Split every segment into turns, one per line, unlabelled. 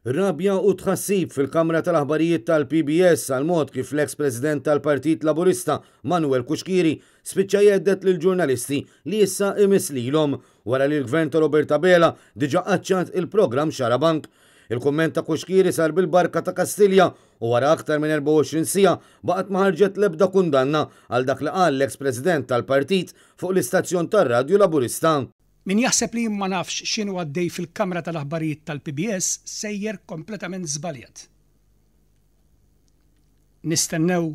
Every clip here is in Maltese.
Rabja u tħassib fil-Kamra tal-Aħbarijiet tal-PBS għall-mod kif l-eks President tal-Partit Laburista Manuel Cuschieri spiċċa jhedded lill-ġurnalisti li issa imiss lilhom wara li l-Gvern ta' Robert Abela diġà qaċċat il-programm Xarabank. Il-kumment ta' Cuschieri sar bil-barka ta' Kastilja u wara aktar minn 24 siegħa baqgħet ma ħarġet l-ebda kundanna għal dak li qal l-eks President tal-Partit fuq l-istazzjon tar-radju Laburista.
Min jaħseb li jien ma nafx x'inhu għaddej fil-kamra tal-aħbarijiet tal-PBS sejjer kompletament żbaljat. Nistennew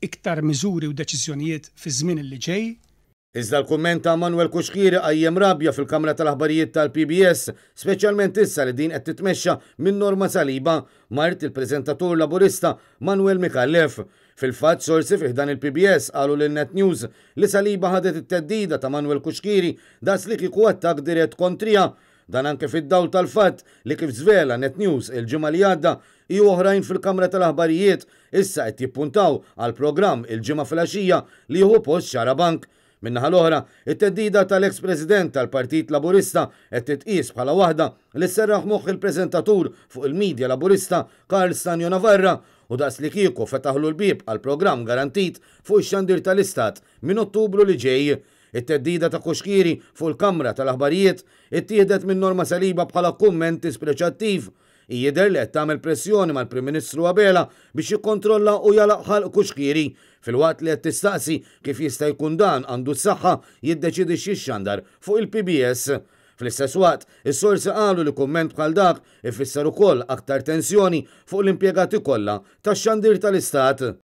iktar miżuri u deċiżjonijiet fiż-żmien li ġej.
Iżda l-kumment ta' Manuel Cuschieri qajjem rabja fil-kamra tal-aħbarijiet tal-PBS, speċjalment issa li din qed titmexxa minn Norma Saliba, mart il-preżentatur Laburista Manuel Micallef. Fil-fatt, sorsi fi ħdan il-PBS qalu lil Net News li Saliba ħadet it-theddida ta' Manuel Cuschieri daqs li kieku attakk dirett kontriha. Dan anke fid-dawl tal-fatt li kif żvela Net News il-ġimgħa li għadda, hi u oħrajn fil-Kamra tal-Aħbarijiet issa qed jippuntaw għal programm il-Ġimgħa filgħaxija li jieħu post Xarabank. Min-naħa l-oħra, it-theddida tal-eks President tal-Partit Laburista qed titqies bħala waħda li sserraħ moħħ il-preżentatur fuq il-media Laburista Karl Stagno Navarra u daqslikieku fetaħlu l-bieb għal programm garantit fuq ix-xandir tal-Istat minn Ottubru li ġej. It-theddida ta' Cuschieri fuq il-Kamra tal-Aħbarijiet ittieħdet minn Norma Saliba bħala kumment dispreċattiv. Hi jidher li qed tagħmel pressjoni mal-Prim Ministru Abela biex jikkontrolla u jagħlaq ħalq Cuschieri, filwaqt li qed tistaqsi kif jista' jkun dan għandu s-saħħa jiddeċiedi x'jixxandar fuq il-PBS. Fl-istess waqt, is-sorsi qalu li kumment bħal dak ifisser ukoll aktar tensjoni fuq l-impjegati kollha tax-xandir tal-Istat.